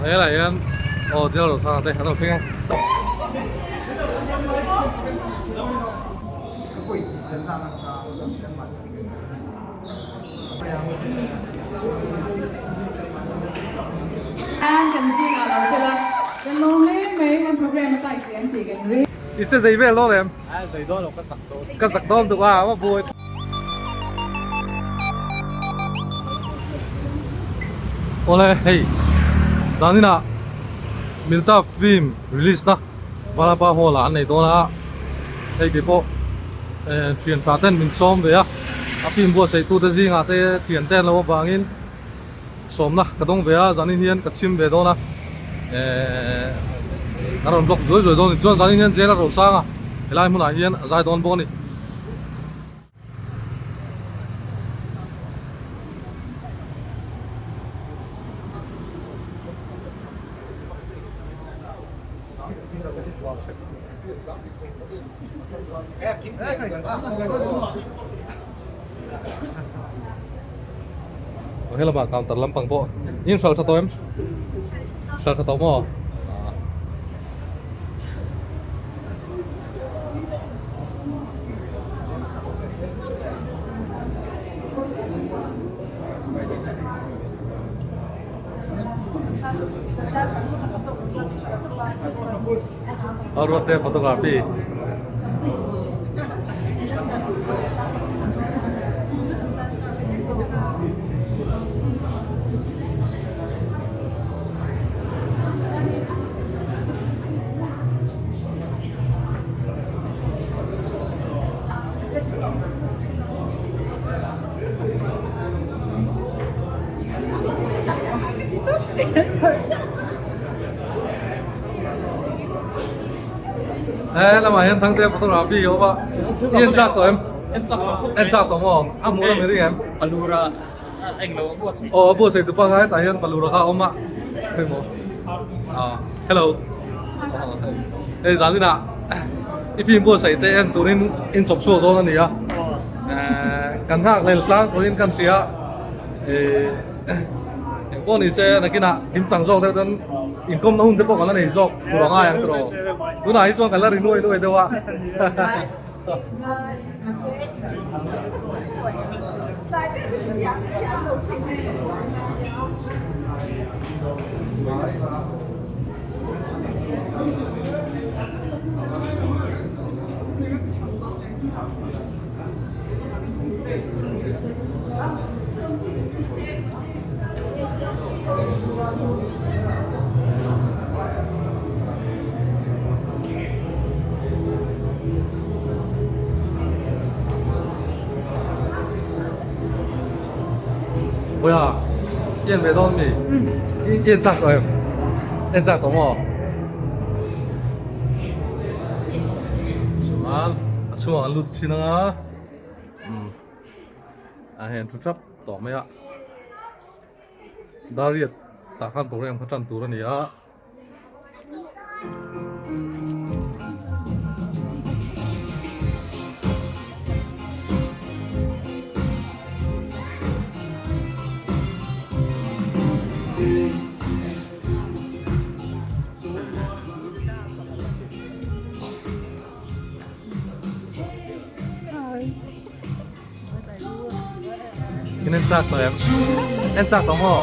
Helai hian aw Jail Rosanga te an lo thleng a. I che zei vel dawn em? Ka zak dawn tuk a, a buai. Awle hei zaninah Milta film release na Vanapa hall ah an nei dawn a hei kei pawh eh thian tha ten min sawm ve a a film buatsaih tute zingah te thian te an lo avangin sawmna ka dawng ve a zanin hian ka chhim ve dawn a eh ka rawn vlog zuai zuai dawn a ni chuan zanin hian jail a rosang a helai hmunah hian a zai dawn bawk a ni. Helama counter lampang pawh in hralh tha tawh em? Hralh tha tawh maw? A ruat te photography. He lamah hian Thangte photography a awm a, i en chak tawh em? En chak tawh maw? A hmuh lam i ring em? Aw a buatsaih tu pangai tah hian Palura kha a awm a, khawimaw ah hello hei zan inah i film buatsaih te en turin in chawp chhuak dawn a ni a eh kan nghak hlel tlang turin kan hria eh eng pawh ni se nakinah him chang zawk deuh chuan inkawmna hun te pawh kan la nei zawk tur a ngai ang tiraw tunah hi chuan kan la ri nuai nuai deuh a. Boya, i en ve dawn mi? I en chak tawh em? En chak tawh maw? Chuan a chhungah an lut thin ang a, a hei an thu tap tawh mai a. Dariat tah khan program kha tan tur a ni a. In en chak tawh em? En chak tawh maw?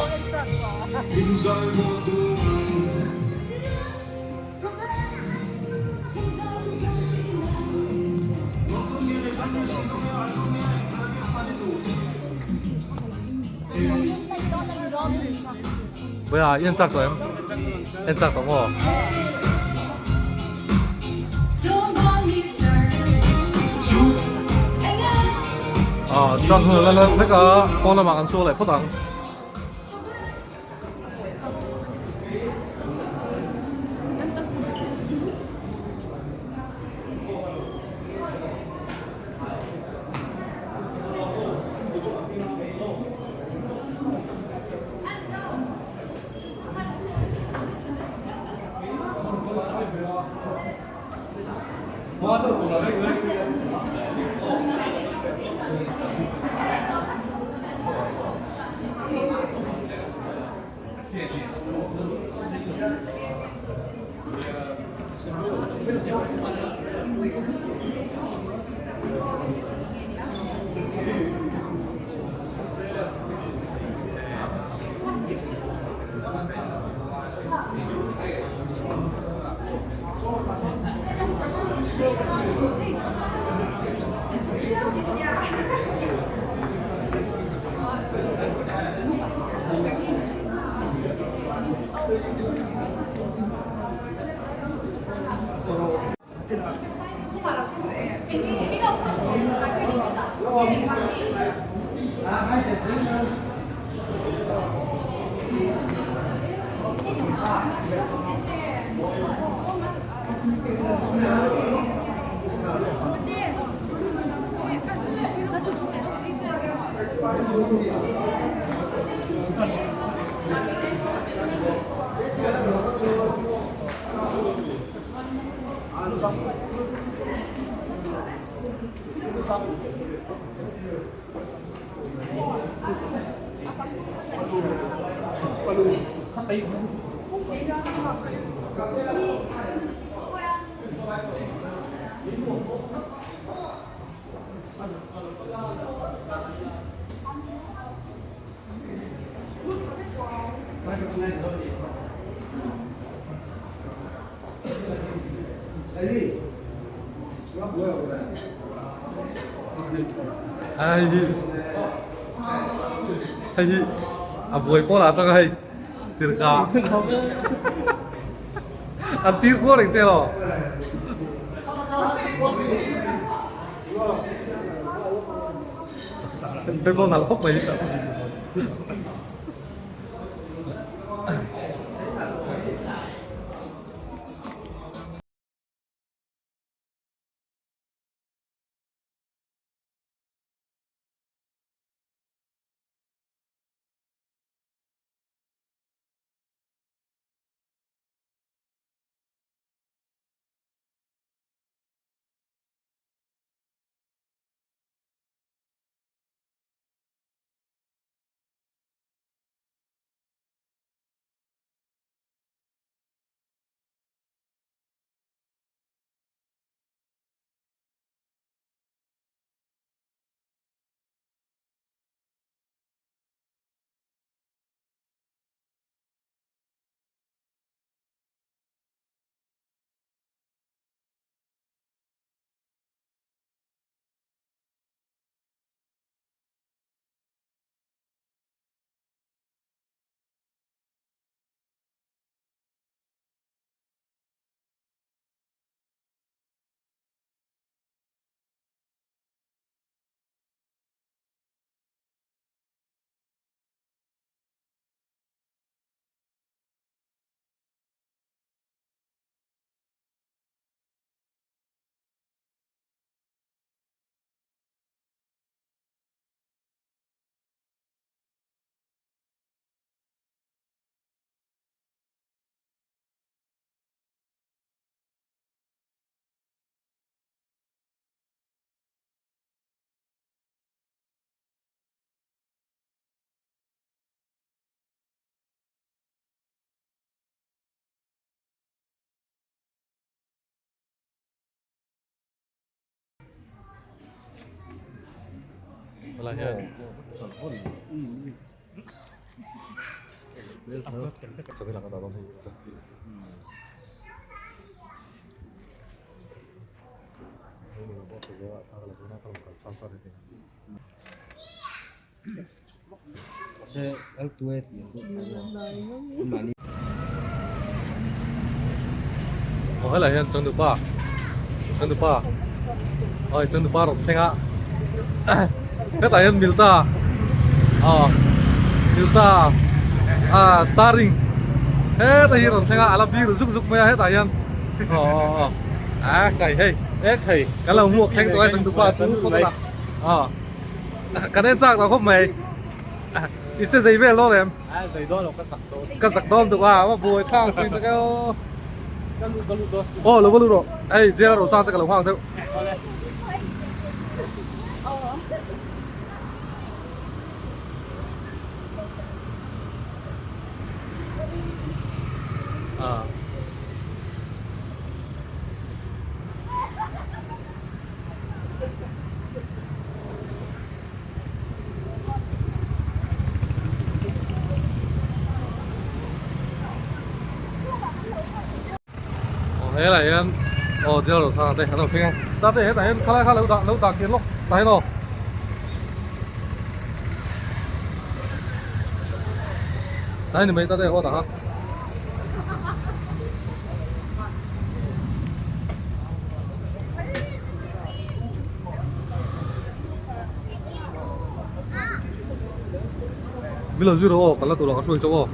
Bawia, i en chak tawh em? En chak tawh maw? Ah, chuan hun la la hlek a, pawn lamah kan chhuak leh phawt ang. Hei hi hei hi a buai pawl ah tang a hei tirka an tir kual reng che lo. Baseball nalh khawp mai. Helai hian Aw helai hian changtupa changtupa aw changtupa rawn thleng a hetah hian milta aw milta ah starring hetah hi rawn thleng a a la bir zuk zuk mai a hetah hian aw aw aw a kai hei e khai kan lo hmuak thleng tawh a changtupa chu aw Kan en chak tawh khawp mai. I che zei vel dawn em? A zei dawn lo ka zak dawn. Ka zak dawn tuk a, a buai thlak thin tak e aw. Ka lut ka lut dawn. Aw lo va lut rawh. Hei jail a rosang te ka lo nghak deuh. Awle. Ah. Aw helai hian aw jail ro sang te an lo thleng a tate hetah hian khalai kha lo dah lo dah kir lawk tah hian aw. Tah hian ni mai tate haw dah kha. Milo zero aw kan la tur ang a hruai chauh aw.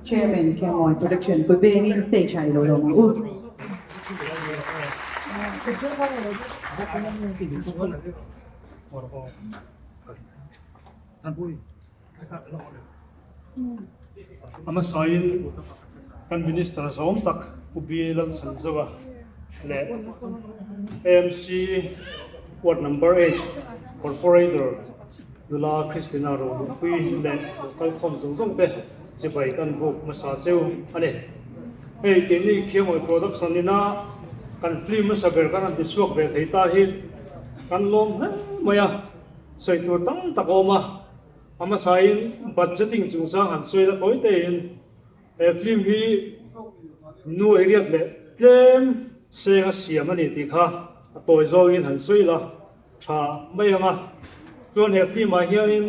Chairman Khiangawin Production Pu Bengin stage ah i lo lawm ang u. A hmasain kan Minister zawm tak Pu B Lalchhanzova leh AMC Ward Number 8 Corporator Nula Christina Rohluhpui leh local khawm zawng zawng te chibai kan buk hmasa cheu a ni. Hei keini Khiangawih Production ina kan film hmasa ber kan han ti chhuak ve thei ta hi kan lawm hle mai a, sawi tur tam tak a awm a, a hmasain budgeting chungchang han sawi la tawi tein he film hi nu eiriat leh tlem seng a siam a ni tih kha a tawi zawngin han sawi la. Tha mai ang a, chuan he film ah hianin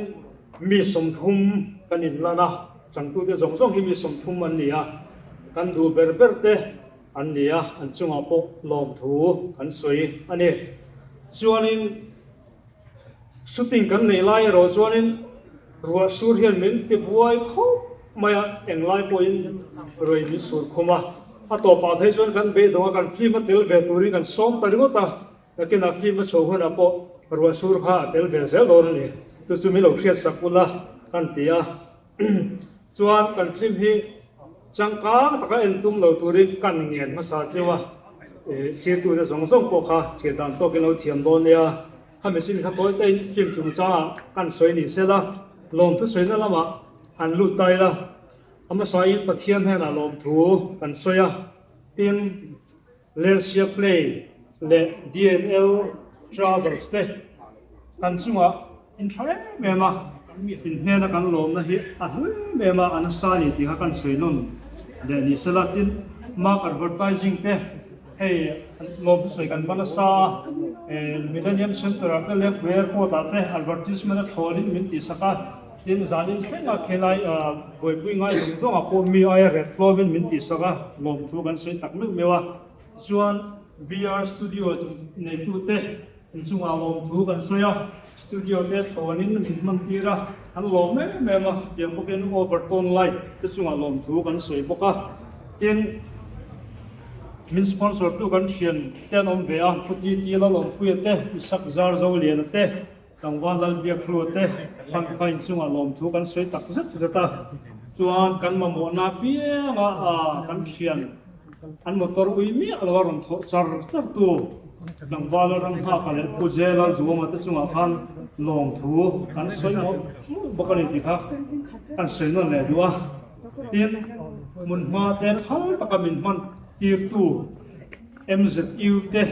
mi 30 kan inlan a, changtute zawng zawng hi mi 30 an ni a, kan duh ber ber te an ni a, an chungah pawh lawmthu kan sawi a ni. Chuanin shooting kan neih lai erawh chuanin ruah sur hian min ti buai khawp mai a, englai pawhin ruih min sur khum a, a tawpah phei chuan kan beidawng a, kan film a tel ve turin kan sawm ta ringawt a. Nakinah film a chho hunah pawh ruah sur kha a tel ve zel dawn a ni. Chu chu min lo hriat sak ula kan ti a. Chuan kan film hi changkang taka en tum lo turin kan ngen hmasa cheu a. Thirtute zawng zawng pawh kha thil dan tawkin lo thiam dawn nia. Khami chin kha tawi tain film chungchangah kan sawi ni sela, lawmthu sawina lamah han lut ta ila. A hmasain Pathian hnenah lawmthu kan sawi a. Tin. Lersia Play leh DNL Travels te kan chungah in tha em em a, in hnena kan lawmna hi a hlu em em a, a nasa a ni tih kha kan sawi nawn leh ni sela. Tin, Mark Advertising te hei lawmthu sawi kan va nasa a, Millennium Centre ah te Lengpui Airport ah te advertisement a thlawnin min tihsak a, Tin, zanin thleng a khelai buaipui ngai zawng zawngah pawh mi aia ret tlawmin min tihsak a, lawmthu kan sawi tak meuh meuh a. Chuan BR Studio neitute inchungah lawmthu kan sawi a, studio te thlawnin min hman tir a, an lawm em em a, chutiang bawkin Overtone Light te chungah lawmthu kan sawi bawk a. Tin, min sponsor tu kan thian te an awm ve a, Pu TT Lalawmpuia te, Isak Zarzoliana te, Tlangval Lalbiakhlua te hman kha inchungah lawmthu kan sawi tak zet zet a, chuan kan mamawhna apianga kan thian an motor ui miah lo a rawn thawh char char tu Tlangval ram nghaka leh Pu Zela Zuama te chungah khan lawmthu kan sawi mawlh mawlh bawk a ni tih kha kan sawi nawn leh duh a. Tin, hmun hma te phal taka min hman tirtu MZU te,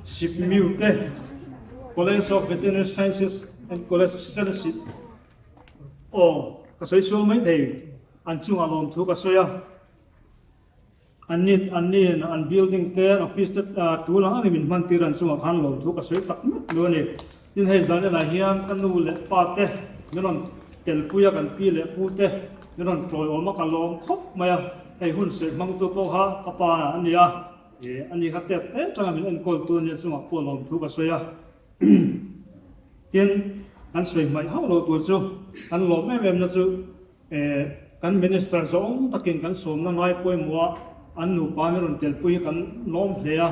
SIPMIU te, College of Veterinary Sciences and College of Selesih aw ka sawi sual mai thei, an chungah lawmthu ka sawi a. An ni an ni an building te an office te tul ang angin min hman tir an chungah khan lawmthu ka sawi tak mek lo a ni. Tin hei zan enah hian ka nu leh pa te min rawn telpui a kan pi leh pu te min rawn tawiawm a ka lawm khawp mai a, hei hun sawi hmangtu pawh kha ka pa a ni a, ih a ni kha tep te atanga min enkawl tu a nia chungah pawh lawmthu ka sawi a. Tin kan sawi hmaih hauh lo tur chu kan lawm em em na chu Kan Minister zawng takin kan sawmna ngai pawimawh a an nupa min rawn telpui hi kan lawm hle a.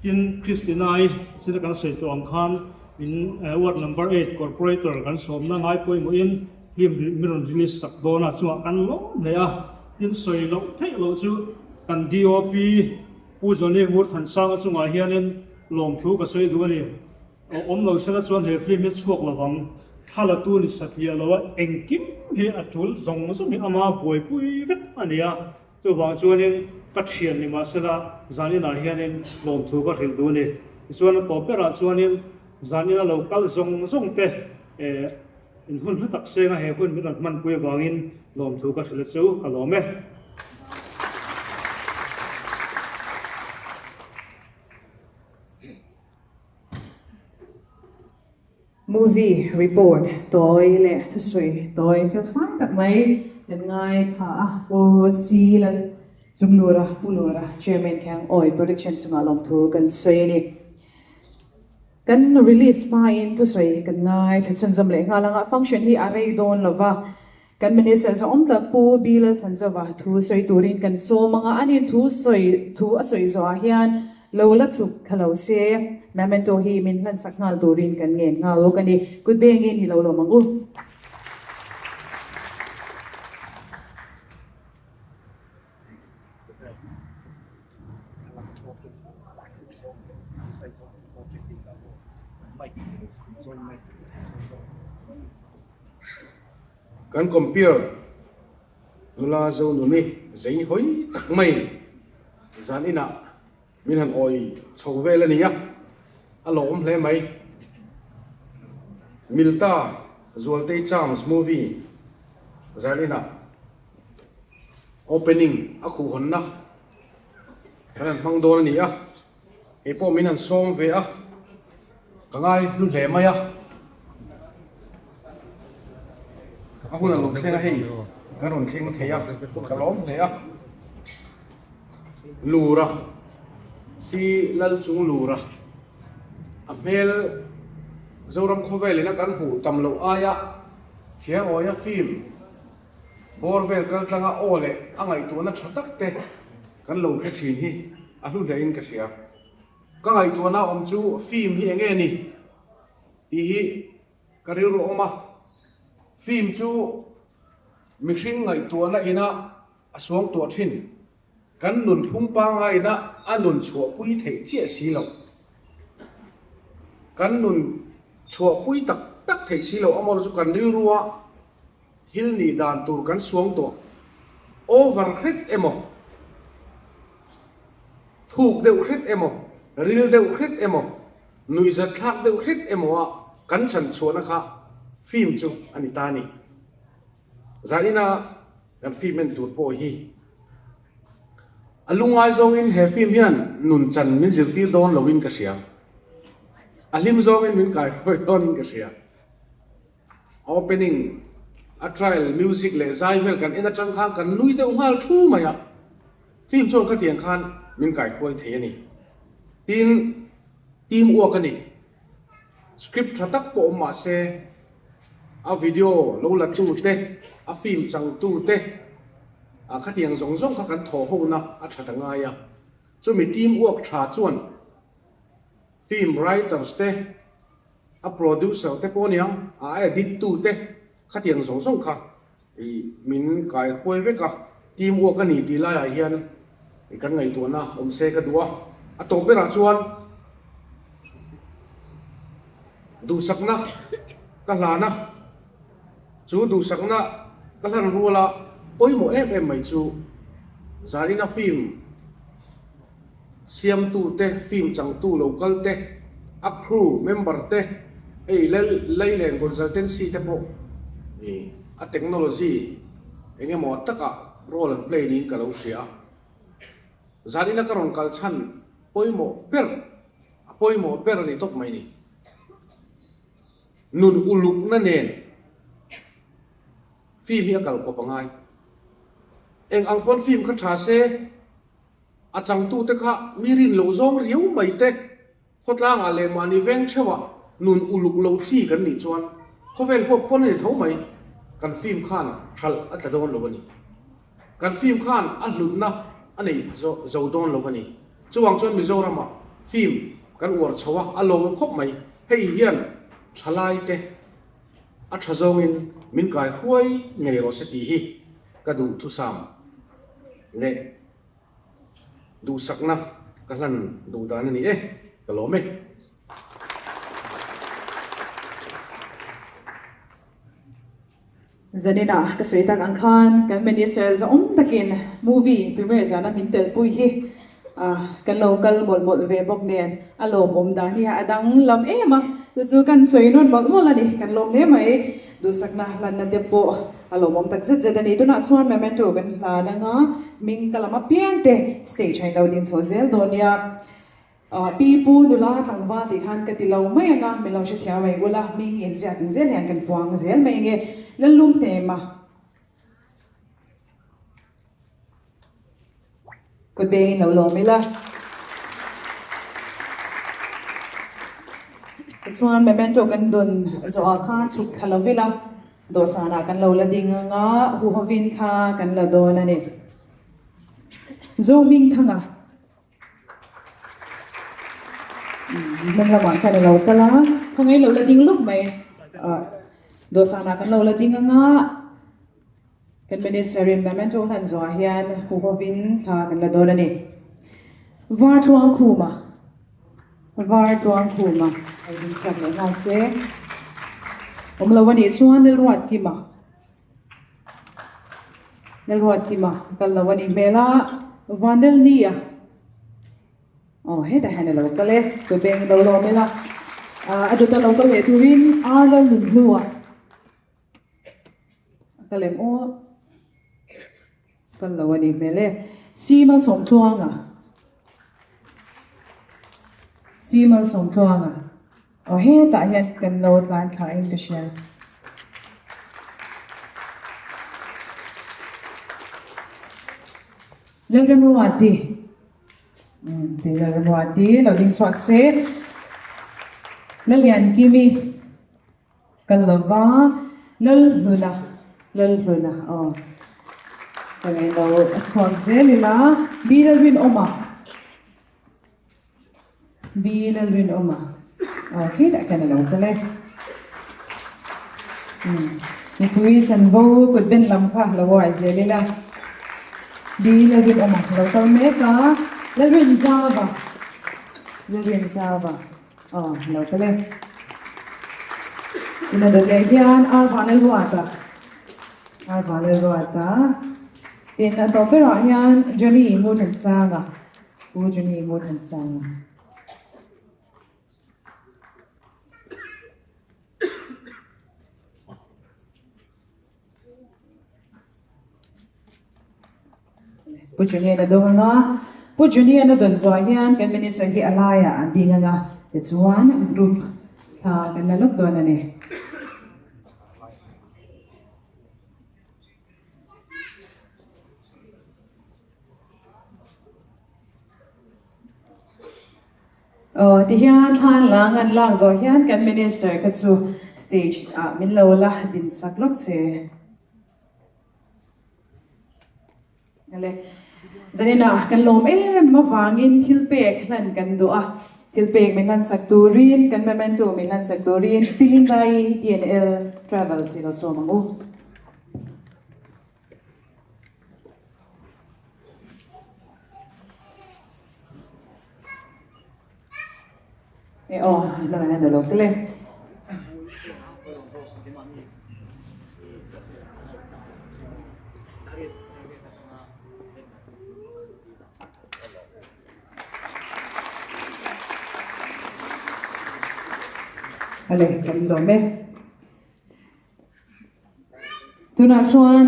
Tin, Christina-i zira kan sawi tawh ang khan min Ward Number Eight Corporator kan sawmna ngai pawimawhin film min rawn release sak dawn a, chungah kan lawm hle a. Tin, sawi loh theih loh chu kan DOP Pu Johnny Ngurthansanga chungah hianin lawmthu ka sawi duh a ni. Awm lo sela chuan he film hi chhuak lovang. Thla la tu ni satliah lo a, engkim hi a tul zawng zawng hi ama buaipui vek a ni a. Chuvang chuanin ka thian ni mahsela zan inah hianin lawmthu ka hrilh duh a ni. Tichuan a tawp berah chuanin zan ina lo kal zawng zawng te in hun hlu tak senga he hun min rawn hmanpui avangin lawmthu ka hrilh a chu ka lawm e. Movie report tawi leh thusawi tawi fel fai tak mai kan ngaithla a, Pu Si Lal Chunglura, Pu Lura, Chairman Khiang Awi Production chungah lawmthu kan sawi a ni. Kan release hmain thusawi kan ngaithla chhunzawm leh nghal anga function hi a rei dawn lova, kan Minister zawng tak Pu B Lalchhanzova thu sawi turin kan sawm anga anin thu sawi thu a sawi zawhah hian lo la chhuk thla lo se memento hi min hlansak nghal turin kan ngen nghal bawk a ni. Kut bengin i lo lawm ang u. Kan compare nula Zonuni zei hawi tak mai zan inah min han awi chho vel a ni a, a lawm hle mai. Milta Zualtei Charms movie zan inah opening a khuhhawnna kan han hmang dawn a ni a, Kei pawh min han sawm ve a, ka ngai hlu hle mai a. A hun a lo thleng a hei, kan rawn thleng thei a, ka lawm hle a. Lura, si lal chung lura, a hmel Zoram khawvelin a kan hmuh tam loh aia Thiangawia film bawr vel kaltlanga aw leh a ngaihtuahna tha tak te Kan lo hre thin hi a hlu hle in ka hria. Ka ngaihtuahna awm chu film hi enge ni tih hi ka rilru awm a. Film chu mihring ngaihtuahna ina a suangtuah thin. Kan nun phung pangai ina a nun chhuahpui theih chiah si lo. Kan nun chhuahpui tak tak theih si lo amaw chu kan rilrua Thil nih dan tur kan suang tawh over hret emaw, thuk deuh hret emaw, ril deuh hret emaw, nuihzat thlak deuh hret emaw a kan chhan chhuahna kha film chu a ni ta a ni. Zanina kan film en tur pawh hi a lungngai zawngin he film hian nun chan min zirtir dawn loin ka hria, a hlim zawngin min kaihruai dawnin ka hria. A opening, a trial music leh zai vel kan en atang khan kan nui deuh nghal thu mai a, film chuan khatiang khan min kaikual thei a ni. Tin, team work a ni. Script tha tak pawh awm mah se, a video lo la tu te, a film chang tu te, a khatiang zawng zawng kha kan thawh hona a tha ta ngai a. Chumi team work tha chuan film writers te, A producer te pawh aniang, a edit tu te khatiang zawng zawng kha ih min kai huai vek a, team work a ni tih laiah hian kan ngaihtuahna awm se ka duh a, a tawp berah chuan Duhsakna ka hlan a, chu duhsakna ka hlan ruala pawimawh em em mai chu Zarina film siamtute, film changtu lo kal te, a crew member te, hei Lailen consultancy te pawh a technology eng emaw takah role an play niin ka lo hria a. Zarina ka rawn kal chhan pawimawh ber A pawimawh ber a ni tawp mai ni. Nun ulukna nen film hi a kal kawp a ngai. Eng ang pawn film kha tha se, a changtute kha mi rin loh zawng riau mai te, khawtlangah leh mahni veng theuhah nun uluk lo chi kan nih chuan khawvel huap pawn a ni tho mai, kan film khan hralh a tla dawn lo a ni. Kan film khan a hlutna a nei pha zo dawn lo a ni. Chuvang chuan Mizoramah film kan uar chho a, a lawmawm khawp mai. Hei hian thalaite a tha zawngin min kai huai ngei rawh se tih hi ka duhthusam leh duhsakna ka hlan duh dan a ni e, ka lawm e. Zaninah ka sawi tak ang khan kan Minister zahawm takin movie premiere zana min telpui hi kan lo kal mawlh mawlh ve bawk nen a lawmawm dan hi a dang lam em a, chu chu kan sawi nawn mawlh mawlh a ni, kan lawm hle mai. Duhsakna hlanna te pawh a lawmawm tak zet zet a ni. Tunah chuan memento kan hlan anga hming ka lam apiang te stage a inlo din chho zel dawn nia. Pi Pu nula tlangval tih khan ka ti lo mai ang a, min lo hrethiam mai ula, hming inziak ang zel hian kan puang zel mai nge Lallum Hnema kut bengin lo lawm ila. Tichuan memento kan dun zawhah khan chhuk thla lo ila, dawhsanah kan lo la ding ang a, huhovin thla kan la dawn a ni. Zohmingthanga. Hnung lamah khan a lo kal a, khawngaih lo la ding lawk mai. Ah dawhsanah kan lo la ding anga kan minister in memento hlan zawhah hian huhovin thla kan la dawn a ni. Var tluang khuma var tluang khuma a in chhiat leh nghal se. Awm lo a nih chuan Lalruatkima Lalruatkima kal lo a nih hmel a, Vanelnia aw hetah hian a lo kal e, ka beng lo lawm ila a dawt a lo kal leh turin Ar Lalnunhlua a kal em aw kal lo a nih hmel e, Si Malsawmtluanga Si Malsawmtluanga. Aw hetah hian kan lo tlan thla in ka hria. Lalremruati umm ti Lalremruati lo ding chhuak se Laliankimi kal lova Lalhluna Lalhluna aw ka ngailo a chhuak zel ila Bi Lalrinawma. Bi Lalrinawma aw khi dah khian a lo kal e. Mipui chanvo kut ben lam kha lo uar zel ila. Bi Lalrinawma lo kal mek a, Lalrinzava, Lalrinzava aw lo kal e. Tuna dawt leh hian Arva Lalruata, Arva Lalruata tin a tawp berah hian Johnny Ngurthansanga. Pu Johnny Ngurthansanga. Pu Johnny a dawng anga, Pu Johnny a dawn zawh hian kan minister hi a laiah an ding anga, tichuan group thla kan la lawk dawn a ni. Aw tihian thlan lang an lak zawh hian kan minister kha chu stage ah min lo la din sak lawk che. Ale zaninah kan lawm em avangin thil pek hlan kan duh a, thil pek min hlan sak turin kan memento min hlan sak turin Pilingai TNL Travels i lo sawm ang u. E aw, hnungah hian a lo kal e. Ale kan lawm e. Tunah chuan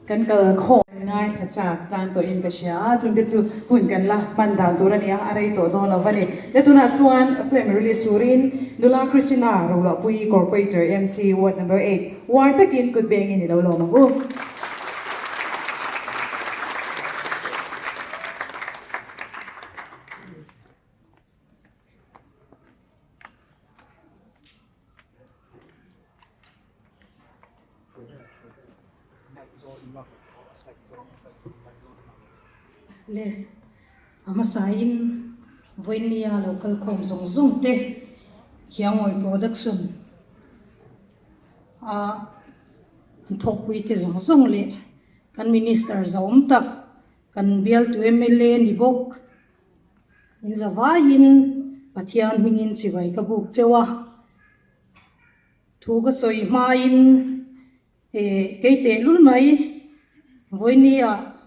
kan kal khawm ngaithla chak tan tawhin ka hria a, chungte chu hun kan la hman dan tur a ni a, a rei tawh dawn lo va ni. Le tunah chuan film release turin nula Christina Roluahpuii Corporator MC Ward Number 8 uar takin kut bengin i lo lawm ang u. Le a hmasain vawinia lo kal khawm zawng zawng te Khiangawi production a an thawkpui te zawng zawng leh kan minister zahawm tak kan bialtu mla ni bawk. In zavaiin Pathian hmingin chivai ka buk cheu a, thu ka sawi hmain eh kei teh lul mai vawinia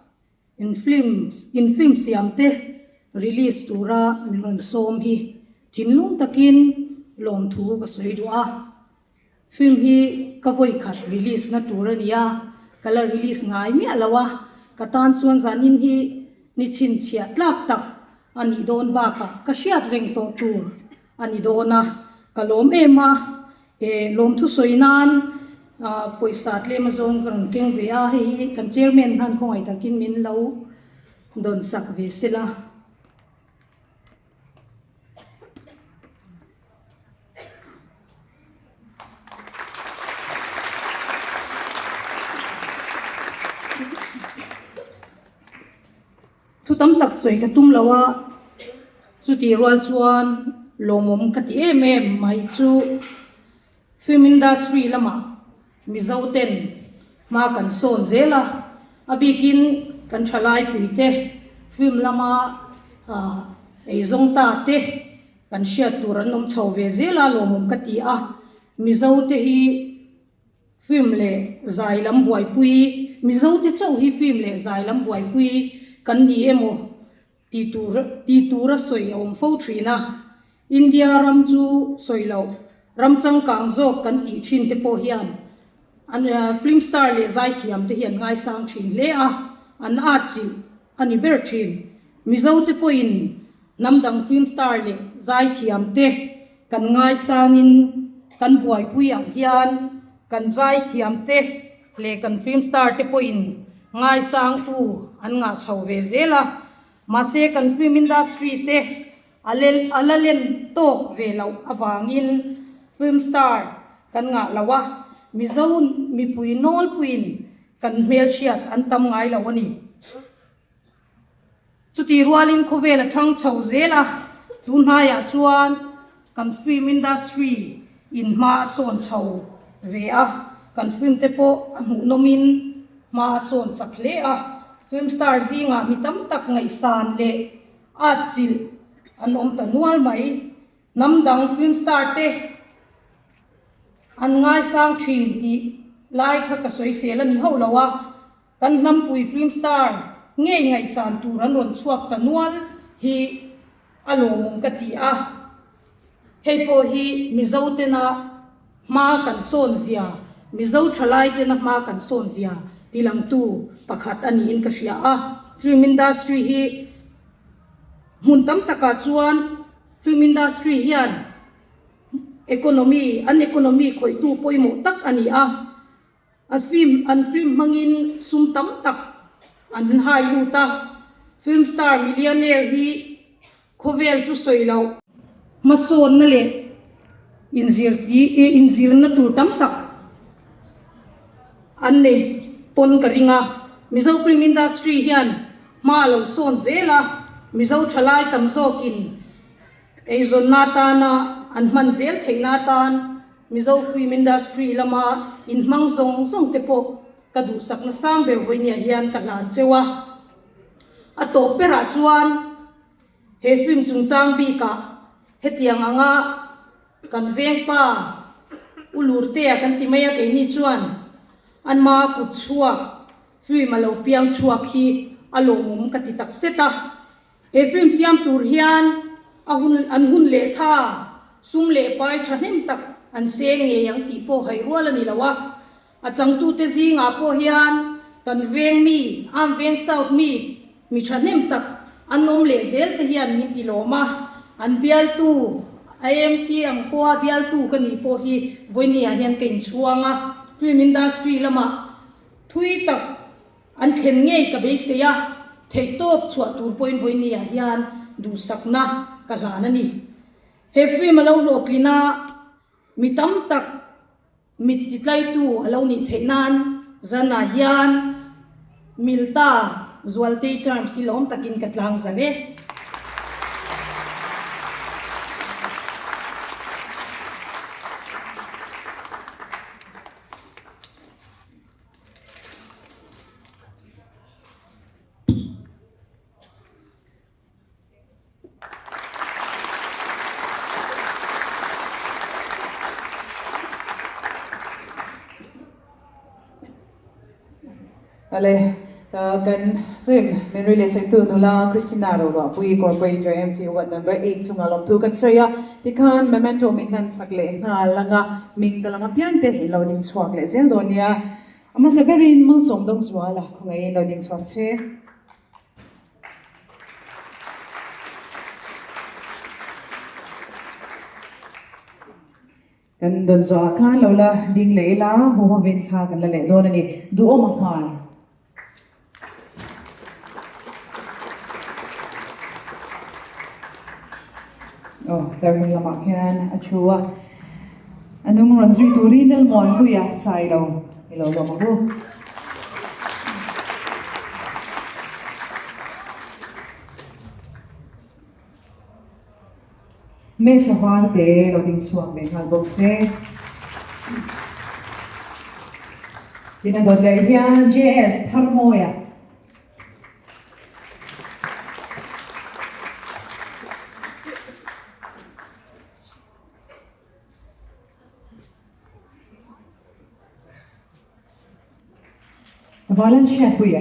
in film in film siam te release tura min rawn sawm hi thinlung takin lawmthu ka sawi duh a. Film hi ka vawi khat release na tur a ni a, ka la release ngai miah lo a, ka tan chuan zanin hi ni chhinchhiah tlak tak a nih dawn bakah ka hriat reng tawh tur a ni dawn a, ka lawm em a, he lawmthu sawi nan pawisa tlem azawng ka rawn keng ve a, hei hi kan chairman khan khawngaih takin min lo dawn sak ve sela. Thu tam tak sawi ka tum lo a, chutih rual chuan lawmawm ka ti em em mai chu film industry lamah Mizo ten hma kan sawn zel a, a bikin kan thalai puite film lama eizawng ta te Kan hriat tur an awm chho ve zel a lawmawm ka ti a, Mizo te hi film leh zai lam buaipui, Mizo te chauh hi film leh zai lam buaipui kan ni emaw ti tur ti tura sawi a awm fo thin a, India ram chu sawi loh ram changkang zawk kan tih thin te pawh hian an film star leh zaithiam te hi an ngaisang thin hle a, an atchilh a ni ber thin. Mizo te pawhin Hnam dang film star leh zaithiam te kan ngaisangin kan buaipui ang hian kan zaithiam te leh kan film star te pawhin ngaisangtu an ngah chho ve zel a, mahse kan film industry te a a la len tawk ve loh avangin film star kan ngah lo a, Mizo mipui nawlpuiin kan hmelhriat an tam ngai lo a ni. Chutih rualin khawvel a thang chho zel a, tun hnaiah chuan kan film industry in hma a sawn chho ve a, kan film te pawh a hmuhnawmin hma a sawn chak hle a, film star zingah mi tam tak ngaihsan leh atchilh an awm ta nual mai. Hnam dang film star te an ngaisang thin tih lai kha ka sawisel a ni hauh lo a. Kan hnampui film star ngei ngaihsan tur an rawn chhuak ta nual hi a lawmawm ka ti a, hei pawh hi Mizo tena hma kan sawn zia, Mizo thalai tena hma kan sawn zia tilangtu pakhat a niin ka hria a. Film industry hi hmun tam takah chuan film industry hian economy, an economy khawihtu pawimawh tak a ni a. A film an film hmangin sum tam tak an hai lut a, film star millionaire hi khawvel chu sawi loh. Hmasawnna leh inzir inzirna tur tam tak an nei pawn ka ring a, Mizo film industry hian hma a lo sawn zel a, Mizo thalai tam zawkin eizawnna atana an hman zel theihna atan Mizo Film Industry lama inhmang zawng zawng te pawh ka duhsakna sang ber vawinia hian ka hlan cheu a. A tawp berah chuan he film chungchang bikah hetiang anga kan vengpa. U Lurtea kan ti mai a keini chuan anma kut chhuak film a lo piang chhuak hi a lawmawm ka ti tak zet a. He film siam tur hian a hun an hun leh tha sum leh pai thahnem tak an seng ngei ang tih pawh hai rual a ni lo a. A changtute zingah pawh hian kan veng mi, Am Veng South mi, mi thahnem tak an awm leh zel te hian min ti lawm a, an bialtu AMC ang pawha bialtu ka nih pawh hi vawinia hian ka inchhuang a, film industry lamah thui tak an thlen ngei ka beisei a, theihtawp chhuah tur pawhin vawinia hian duhsakna ka hlan a ni. He film a lo hlawhtlin a, mi tam tak Mit titlaitu a lo nih theih nan zanah hian Milta Zualtei Charms hi lawm takin ka tlang zan e. Ale kan film min release tu nula Christina Roruahpui Corporator MC Ward number 8 chunga lawmthu kan sawi a tikhan memento min hlan sak leh nghal anga ming ka lam apiang te in lo ding chhuak leh zel dawn nia a hmasa berin malsawm dawng zuala khawngaihin lo ding chhuak che. Kan dawn zawhah khan lo la ding leh ila, haw hovin thla kan la leh dawn a ni. Duhawm a hmai. Aw, tlarhmun lamah khian a thu a. A nung rawn zui turin Lalmuanpuia Sailo i lo lawm ang u. Mesa var te lo ding chhuak ve nghal bawk se. Tin a dawt leh hian JS Tharmawia. Valencia Puia.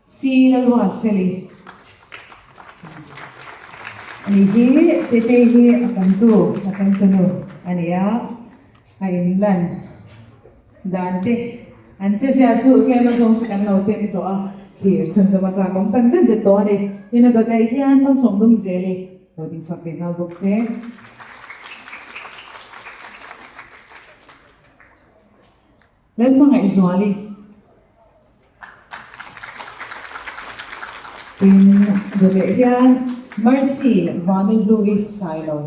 Si Lalruat Feli. Ani hi Tete hi a changtu a changtunu a ni a, a inlan dan te an che zia chu tlem azawng chu kan lo tem tawh a, thlir chhunzawm a chak awm tak zet zet tawh a ni. Tin a dawt leh hian malsawm dum zel i lo ding chhuak ve nghal bawk che. Lalhmangaihzuali Tin dawt leh hian Mercy Vanlalhlui Sailo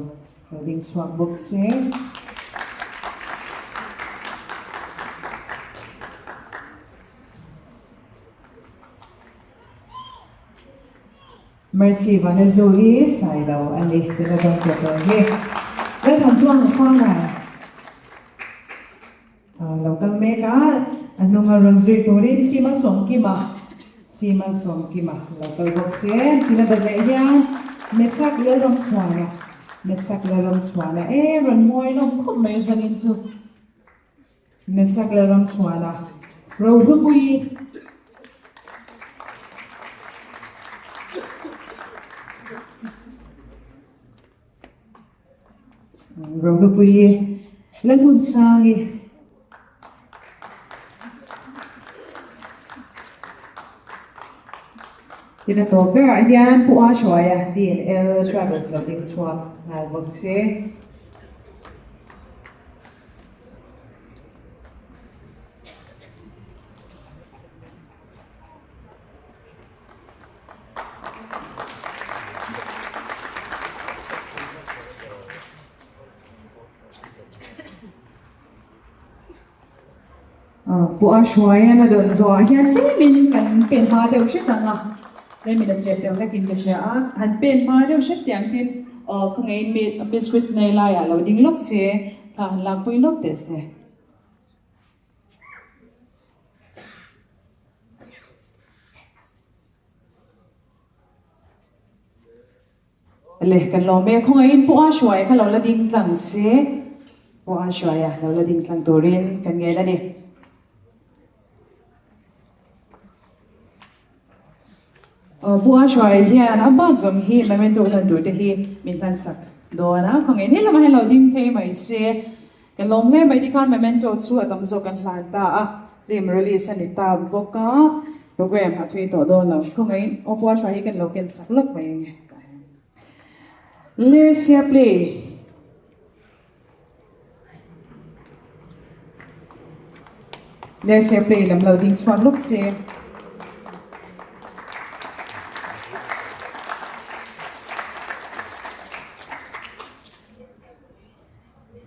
lo ding chhuak bawk se. Mercy Vanlalhlui Sailo a ni tin a dawn tawh tawh hi. Lalthantuanga Khuangai. Lo kal mek a, a hnunga rawn zui turin Sima Sawmkima, Sima Sawmkima lo kal bawk se. Tin a dawt leh hian Mesak Lalramchhuana, Mesak Lalramchhuana e rawn mawi lawm khawp mai zanin chu. Mesak Lalramchhuana, Rohlupuii. Rohlupuii Lalhmunsangi. Tin a tawp berah hian Pu A Hruaia D&L Travels lo ding chhuak nghal bawk che. Pu a hruaiin a dawn zawhah hian tlemin kan pen hma deuh hret ang a, tlemin a chep deuh hlekin ka hria a, han pen hma deuh hret tih ang tin aw ka ngeiin Miss Christina-i laiah lo ding lawk se, thla han lakpui lawk teh se. Le kan lawm e, khawngaihin Pu Ahruaia kha lo la ding tlang se, Pu Ahruaia lo la ding tlang turin kan ngel a ni. Pu Ahruaia hian a bat zawng hi memento hlan tur te hi min hlan sak dawn a, khawngaihin he lamah hian lo ding phei mai se, kan lawm hle mai tikhan memento chu a tam zawk kan hlan ta a, film release a ni ta bawk a, program a thui tawh dawn lo, khawngaihin aw Pu Ahruaia hi kan lo ken sak lawk mai ang e. Lersia play. Lersia play lam lo ding chhuak lawk se.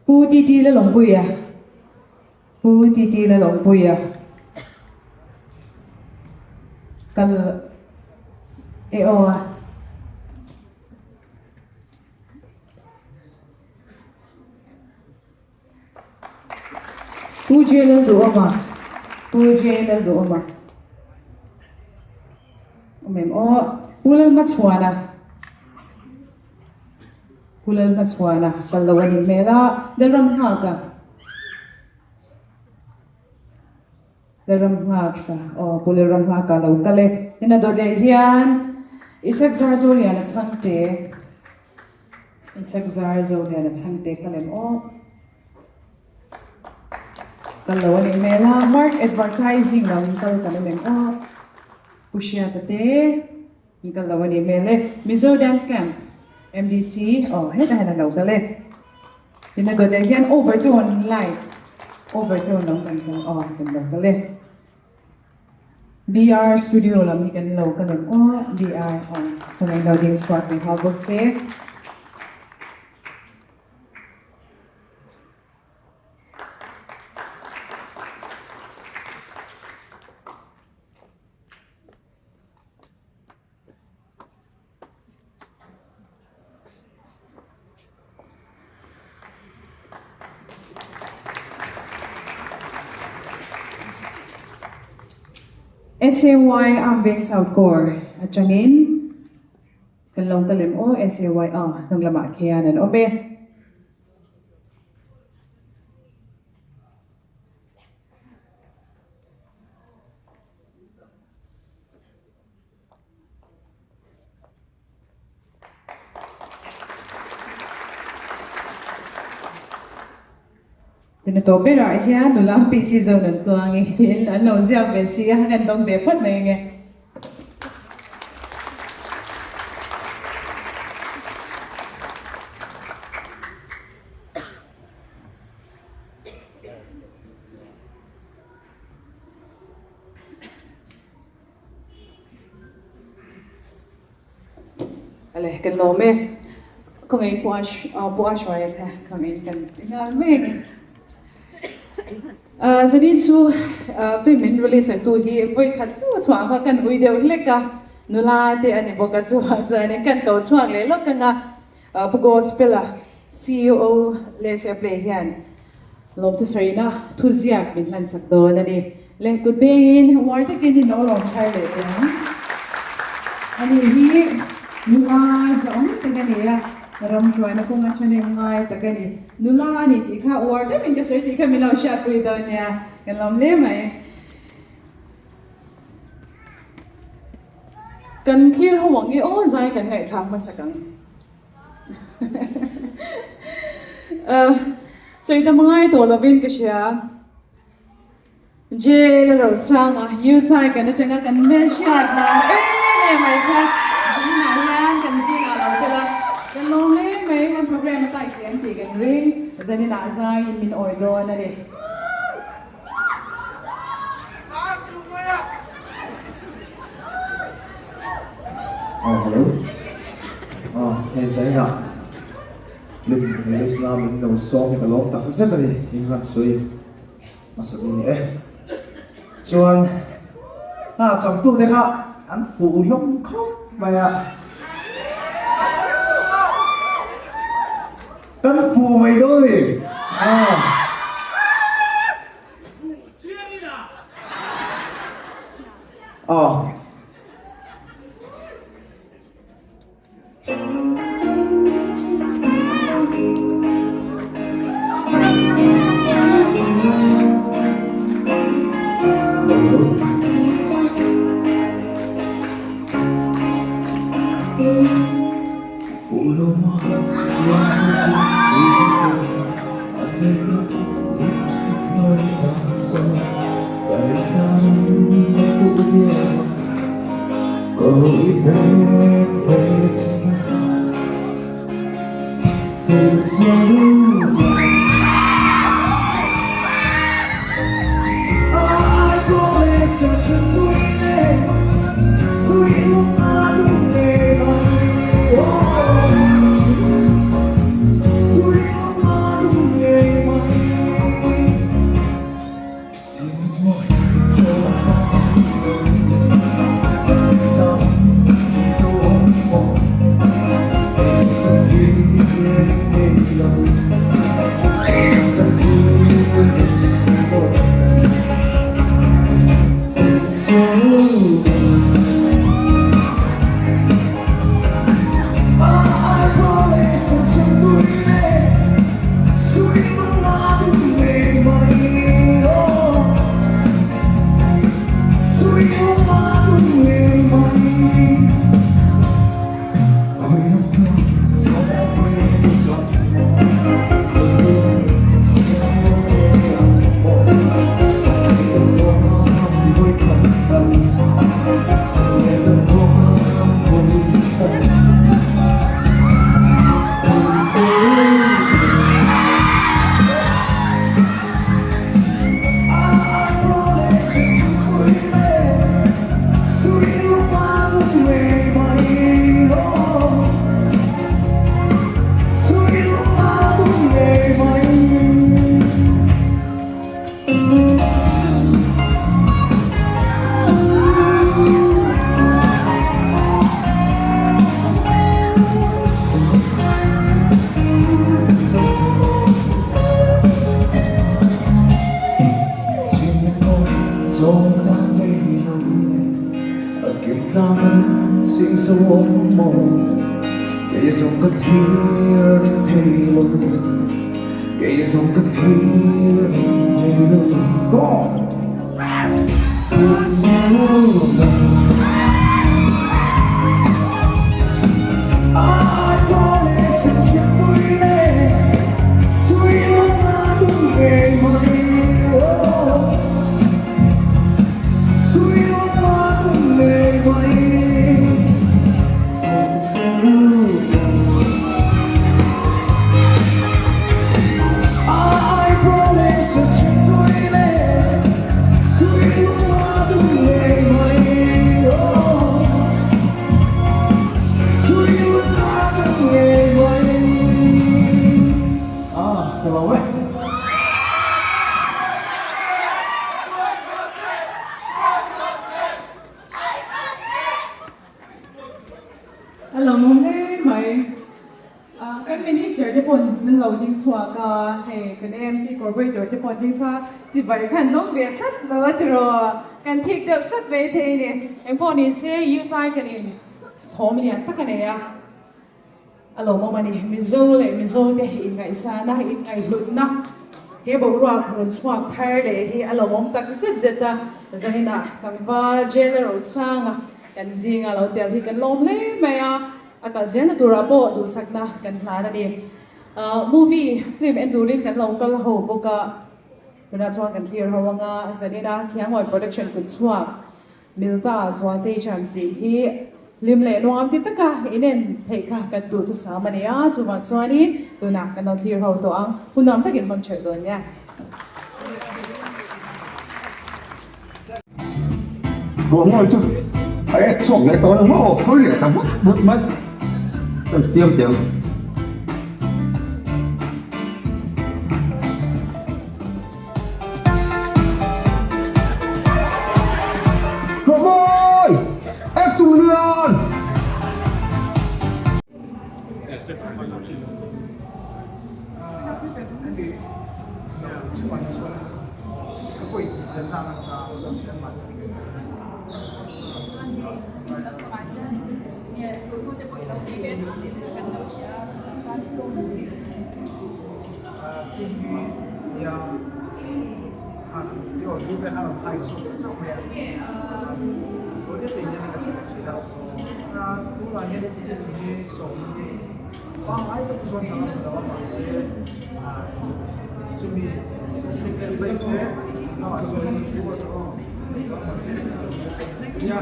Pu TT Lalawmpuia Pu TT Lalawmpuia kal e aw a. Pu J Lalduhawma Pu J Lalduhawma Awm em aw Pu Lalhmachhuana Pu Lalhmachhuana kal lo a nih hmel a Lalramnghaka Lalramnghaka aw Pu Lalramnghaka lo kal e Tin a dawt leh hian Isaac Zarzoliana chhangte Isaac Zarzoliana chhangte kal em aw Kal lo a nih hmel a, Mark Advertising lam kal kan awm em aw? Pu Hriata te an kal lo a nih hmel e. Mizo Dance Camp, MDC, aw hetah hian an lo kal e. Tin a dawt leh hian Overtone Light, Overtone lam kan kal aw kan lo kal e. BR Studio lam hi kan lo kal em aw? BR aw, tunah in lo ding chhuak ve nghal bawk se. SAY Armed South Corps atangin Kan lo kal em aw SAY a hnung lamah khian an awm e. Tin a tawp berah hian nula PC zone an tluang e tiin an lo ziak ve si a, kan dawng ve phawt mai ange. Ale kan lawm e khawngaih pu pu a hruai a kha khawngaih kan ti nghal mek e zanin chu film in release tu hi vawi khat chu chhuah kha kan ui deuh hlek a nula te ani bawk a chuan chuanin kan ko chhuak leh lawk ang a pu gospel a ceo leh serplay hian Lawmthu sawina thuziak min hlansak dawn a ni. Le kut bengin uar takin in lo lawm thar leh teh ang. Ani hi nula zawng tak a ni a, ramhruaina kawnga thahnem ngai tak a ni. Nula a ni tih kha uar deuhin ka sawi tih kha min lo hriatpui dawn nia, kan lawm hle mai. Kan thlir ho ang i aw zai kan ngaihthlak hmasak ang. Sawi tam ngai tawh lovin ka hria. Jail a ro chang a, youth icon atanga kan hmelhriat nan em em mai kha zaninah hian kan zingah lo tel a, kan lawm hle mai kan program a tight hle an tih kan ring, zaninah zaiin min awi dawn a ni. Aw hello aw hei zaina lim release na min lo sawm hi ka lawm tak zet a ni in han sawi hmasa ni ni e chuan hna changtu te kha an fuh hlawm khawp mai a kan fuh mai dawn a ni aw. Aw. A lawmawm hle mai. Kan Minister te pawh an lo ding chhuak a, hei kan AMC Corporator te pawh an ding chhuak a, chibai kha an dawng ve tlat lo a tiraw, kan thik deuh tlat mai thei a ni. Engpawh ni se Youth Icon in thawm lian tak a nei a, a lawmawm a ni. Mizo leh Mizo te inngaihsana, inngaihhlutna he boruak rawn chhuak thar leh hi a lawmawm tak zet zet a, zaninah tlangval General Sanga Kan zinga lo tel hi kan lawm hle mai a, a kal zelna turah pawh duhsakna kan hlan a ni. Movie, film en turin kan lo kal ho bawk a, tunah chuan kan clear ho anga zanina Khiangawih Production kut chhuak Milta Zualtei Chamsi hi hlim leh nuam ti taka inen theih kha kan duh thusam a ni a, chuvang chuanin tunah kan lo clear ho tawh ang, hun nuam takin hmang ṭhelh dawn nia. Ruah ngawi chu a ek chhuak leh tawh ang maw hawi leh ta vut vut mai kan tiam tiam. Ruah ngawi ek tum lian. te hian ka thawk thin a. Tunah hian film hi sawm hi pangngai tak chuan ka la hmu lo a mahse chumi mai se amah chuan nia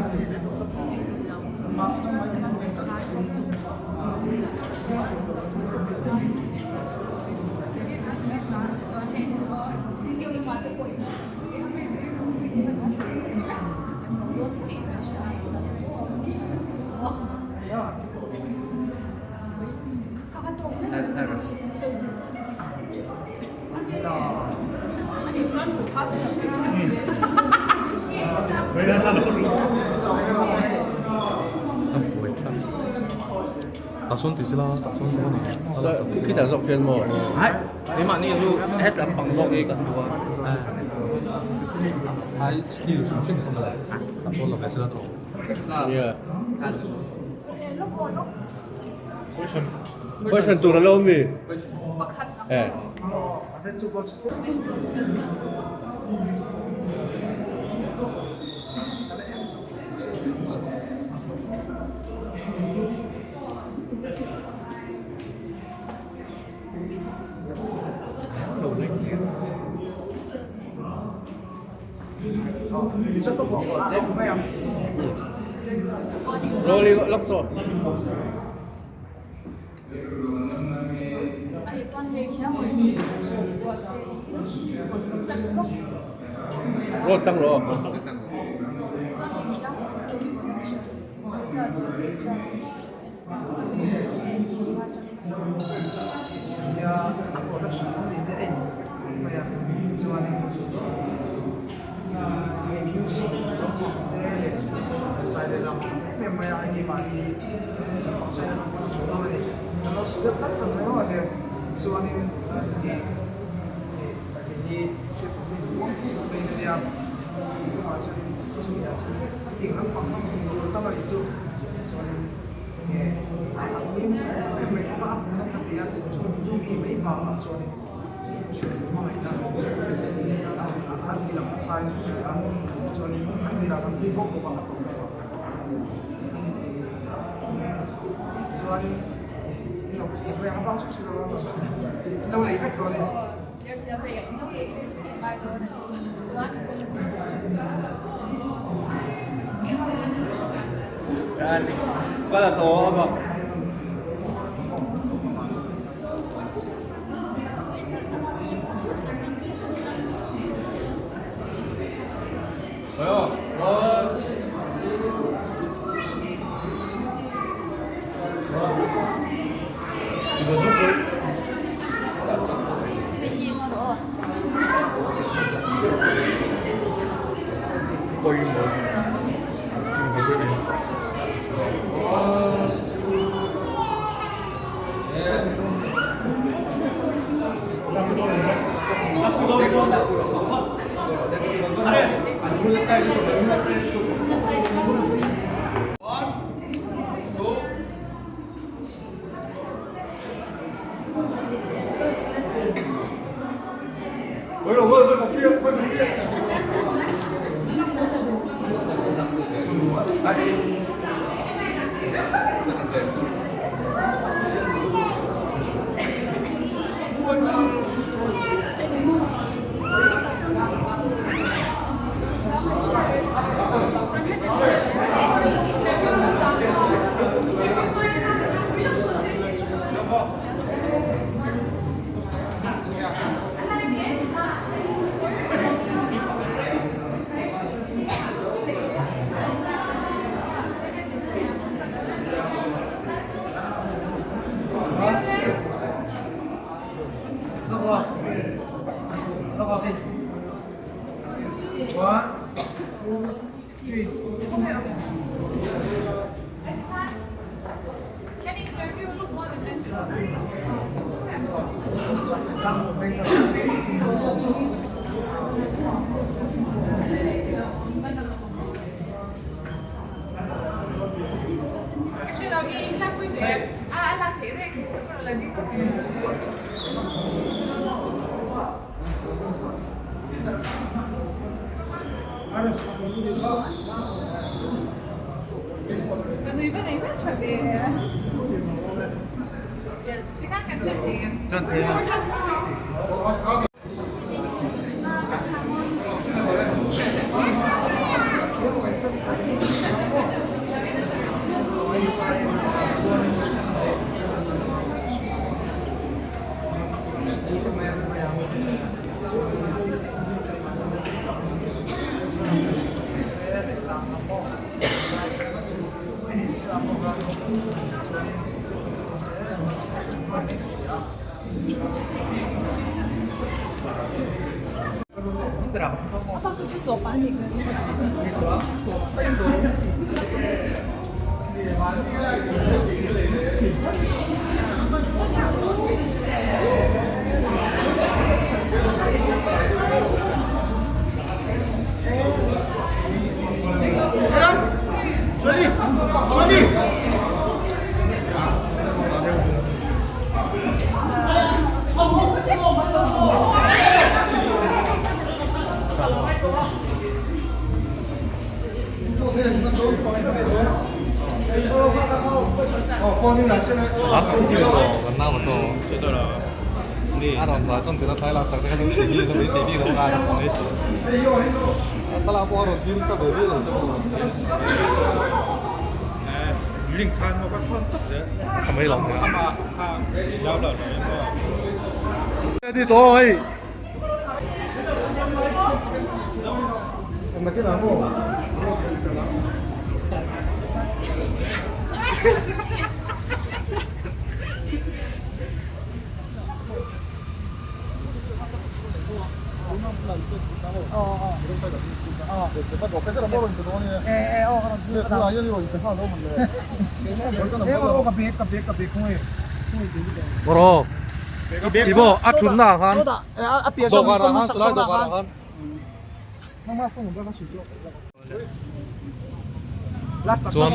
Tah sawn tih sila tah sawn dawn a ni. Khitah zawk khian maw? Hai, keimahni chu het lampang zawk hi kan duh a. Hai steel hrim hrim kha mawle tah sawn la ve sila tawh. Nia. Question tur a lo mi? Eh. Loli lok chaw. Roll tang rawh. Đi tôi. Bro. Ibo a thun na khan. Dawhkan ah khan chulai dawhkan ah khan. Chuan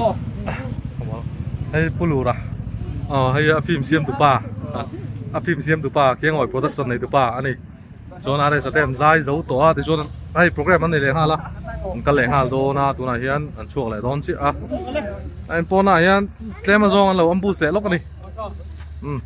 hei Pu Lura aw hei a film siam tu pa a film siam tu pa Kiangawi production nei tu pa a ni chuan a resa te an zai zo tawh a tichuan hei program an nei leh nghal a an kal leh nghal dawn a tunah hian an chhuak leh dawn chiah a a in pawnah hian tlem azawng an lo ambush leh lawk a ni umm.